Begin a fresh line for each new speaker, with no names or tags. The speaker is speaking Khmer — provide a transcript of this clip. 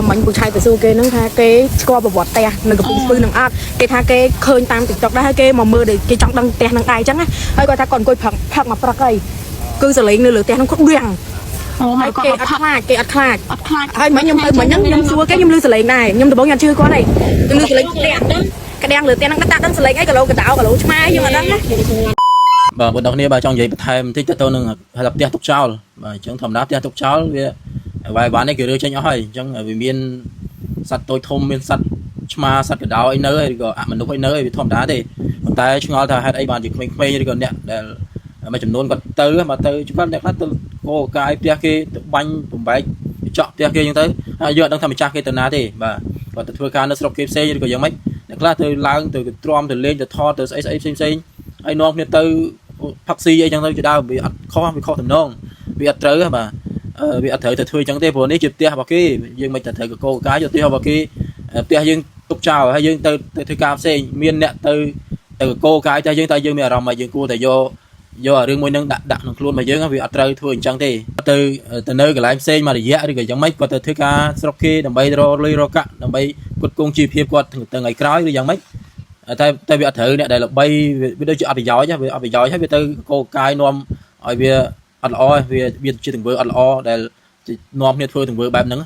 មិញពូឆៃទៅសួរគេហ្នឹងថាគេស្គាល់ប្រវត្តិផ្ទះនៅកំពង់ស្ពឺនឹងអត់គេថាគេឃើញតាម TikTok ដែរហើយគេមកមើលដែលគេចង់ដឹងផ្ទះហ្នឹងដែរអញ្ចឹងណាហើយគាត់ថាគាត់អង្គុយផឹកផឹកមកព្រឹកហើយគឺសលេងនៅលើផ្ទះហ្នឹងគាត់រៀង
អូ
ហើ
មក
យគេអត់
គាត់ផឹក
ខ្លាចគេអត់ខ្លាច
អត់ខ្លាច
ហើយមិញខ្ញុំទៅមិញហ្នឹងខ្ញុំសួរគេខ្ញុំលឺសលេងដែរខ្ញុំដំបូងខ្ញុំអត់ជឿគាត់ទេខ្ញុំលឺសលេងក្តាំងក្តាំងលើផ្ទះហ្នឹងដាក់ដឹងសលេងអីគីឡូកដោគីឡូឆ្មាយើងអត់ដឹងណា
បាទបងប្អូនគ្នាបាទចង់និយាយបន្ថែមបន្តិចទៅទៅនឹងហៅថាផ្ទះទុកចោលបាទអញ្ចឹងធម្មតាផ្ទះទុកចោលវាវាយបាននេះគេរើចេញអស់ហើយអញ្ចឹងវាមានសត្វតូចធំមានសត្វឆ្មាសត្វកដោអីនៅហើយឬក៏អមនុស្សអីនៅហើយវាធម្មតាទេប៉ុន្តែឆ្ងល់ថាហេតុអីបានជាក្មេងៗឬក៏អ្នកដែលមួយចំនួនគាត់ទៅមកទៅគាត់អ្នកខ្លះទៅកោកាយផ្ទះគេទៅបាញ់បំបែកចក់ផ្ទះគេអញ្ចឹងទៅហើយយើងអត់ដឹងថាម្ចាស់គេទៅណាទេបាទគាត់ទៅធ្វើការនៅស្រុកគេផ្សេងឬក៏យ៉ាងម៉េចអ្នកខ្លះទៅឡើងទៅទ្រាំទៅលេងទៅថតទៅស្អីស្អីផ្សេងផ្សេងហើយនាំគ្នាទៅ ផឹកស៊ីអីចឹងទៅជាដើមវាអត់ខុសវាខុសតំណងវាអត់ត្រូវហ៎បាទអឺវាអត់ត្រូវទៅធ្វើចឹងទេព្រោះនេះជាផ្ទះរបស់គេយើងមិនតែត្រូវកកកាយយកផ្ទះរបស់គេផ្ទះយើងទុកចោលហើយយើងទៅទៅធ្វើការផ្សេងមានអ្នកទៅទៅកកកាយផ្ទះយើងតែយើងមានអារម្មណ៍ថាយើងគួរតែយកយកអារឿងមួយហ្នឹងដាក់ដាក់ក្នុងខ្លួនរបស់យើងវាអត់ត្រូវធ្វើអញ្ចឹងទេទៅទៅនៅកន្លែងផ្សេងមួយរយៈឬក៏យ៉ាងម៉េចគាត់ទៅធ្វើការស្រុកគេដើម្បីរកលុយរកកាក់ដើម្បីផ្គត់ផ្គង់ជីវភាពគាត់ទៅថ្ងៃក្រោយឬយ៉ាងម៉េច តែតែវាអត់ត្រូវអ្នកដែលល្បីវាដូចជាអត់ប្រយោជន៍វាអត់ប្រយោជន៍ហើយវាទៅកោកាយនាំឲ្យវាអត់ល្អវាវាជាទង្វើអត់ល្អដែលនាំគ្នាធ្វើទង្វើបែបហ្នឹង។